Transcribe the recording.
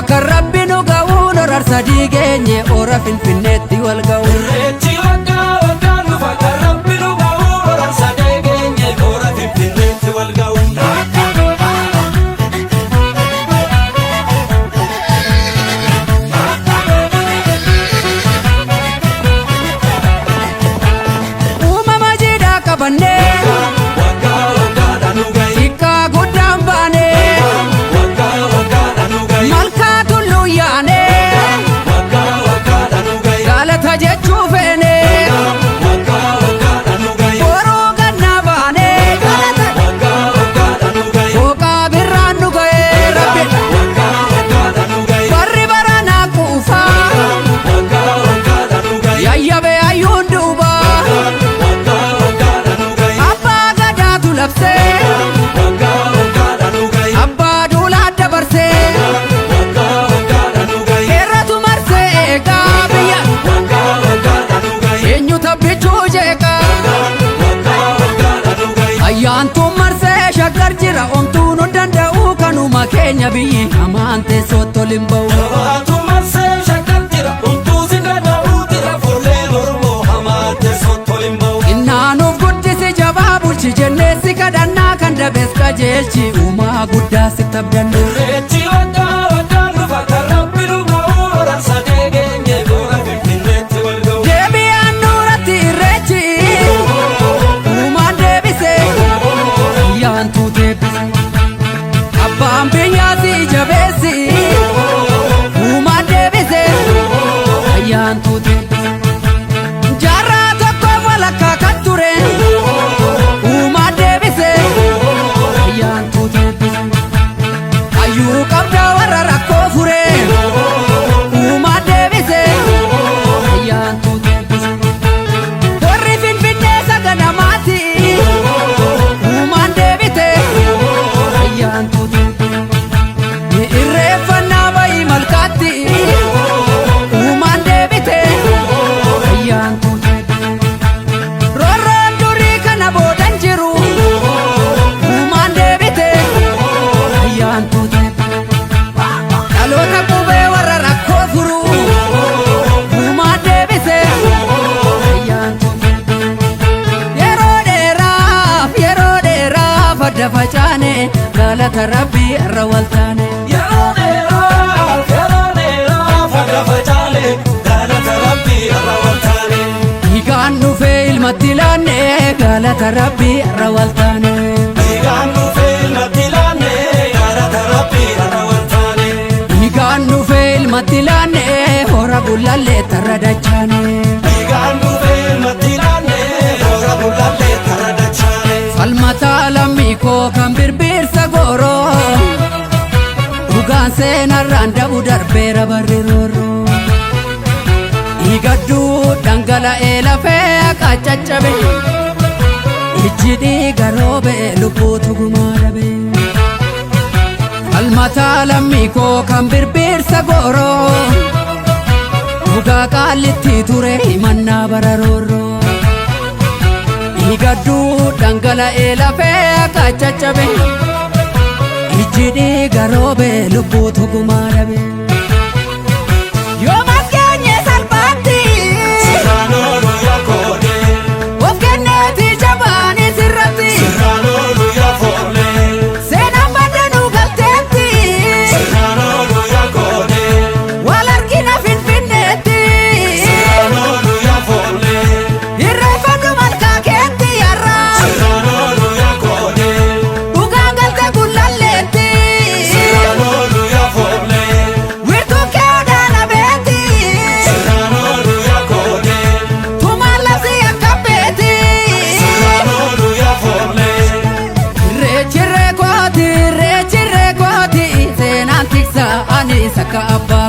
Dhufa kan Rabbi nu ga'uun horar sadii geenye hora Finfinneetti wal ga'u. Irreechi waggaa waggaan dhufa kan Rabbi nu ga'u horar sadee geenye hora Finfinneetti wal ga'u. Uumama jiidhaa qabannee Waggaa waggaadhaan nu ga'i. xiqqaa guddaan baanee Waggaa waggaadhaan nu ga'i. malkaa tulluu yaanee Waggaa waggaadhaan nu ga'i. galata jechuu feenee Waggaa waggaadhaan nu ga'i. boruu gannaa baanee galata Waggaa waggaadhaan nu ga'i. booqaa birraan nu ga'ee Rabbi Waggaa waggaadhaan nu ga'i. barri baranaa quufaa Waggaa waggaadhaan nu ga'i. yayyabee hayyuun duubaa Waggaa waggaadhaan nu ga'i. abbaa gadaatu labsee Waggaa waggaadhaan nu ga'i. abbaa duulaa dabarsee Waggaa waggaadhaan nu ga'i. heeratu marsee eegaa biyya Waggaa waggaadhaan nu ga'i. eenyu tabbichuu jeeqaa Waggaa waggaadhaan nu ga'i. ayyaantuun marsee shaggar jira omtuu nu danda'u kanuma keenya biyyi hamaan teessootti ol hin ba'u. Jabaatu marsee shaggar jira umtuu si danda'uu jira fuullee Oromoo hamaa teessootti ol hin ba'u. Innaanuuf guddisi jabaa bulchi jennee si kadhannaa kan dabees qajeelchi uumaa guddaa si tabdannu. Irreechi waggaa waggaan dhufa kan Rabbi nu ga'u horar sadee geenye hora Finfinneetti wal ga'u. Deebi'aan nuuratti irreechi uumaan deebise ayyaantuu deebise abbaan biyyaa si jabeessi uumaan deebise ayyaantuu deebise jaarraa tokko walakkaa kan ture uumaan deebise ayyaantuu deebise hayyuu qabda warra rakkoo fure uumaan deebise ayyaantuu deebise warri Finfinnee saganamaati uumaan deebite ayyaantuu deebise ni irreeffannaa bayii malkaatti uumaan deebite ayyaantuu deebise roorroon durii kana boodan jiru uumaan deebite ayyaantuu deebise dhaloota qubee warra rakkoo furu uumaan deebise ayyaantuu deebise yeroo dheeraaf yeroo dheeraaf adda facaane galata Rabbii irra waltaane. Yeroo dheeraaf yeroo dheeraaf adda facaane galata Rabbii irra waltaane. Dhiigaan dhufee ilmatti laanne galata Rabbii irra waltaane. Dhiigaan dhufee ilmatti laanne galata Rabbii irra waltaane. Dhiigaan dhufee ilmatti laanne hora gullallee tarra dachaane. Dhiigaan dhufee ilmatti laanne hora gullallee tarra dachaane. Falmataa lammii koo kan birbirsa gooroo dhugaan seenarraan dabu darbeera barri roorroo. Dhiigadduu dhangala'ee lafee akka caccabe ijji dhiiga roobe lubbuutu gumaa dhabe. Falmataa lammii koo kan birbirsa gooroo dhugaa qaallitti ture himannaa bara roorroo. Dhiigadduu dhangala'ee lafee akka caccabe ijji dhiiga roobe lubbuutu gumaa dhabe. Yoo maskeenye salphaatti Sirraan oolu yaa koodee of kenneeti jabaanis irratti sirraan oolu yaa foollee seenaan baddanuu galteetti sirraan oolu yaa koodee wal argina Finfinneetti sirraan oolu yaa foollee irreeffadhu malkaa keetti yarraa sirraan oolu yaa koodee dhugaan galte gullalleetti sirraan oolu yaa foollee wirtuu kee odaana beetti sirraan oolu yaa koodee tumaan labsii akka beetti. sirraan oolu yaa foollee. Irreechi reekooti irreechi reekooti seenaan tiksa ani sakka abbaa.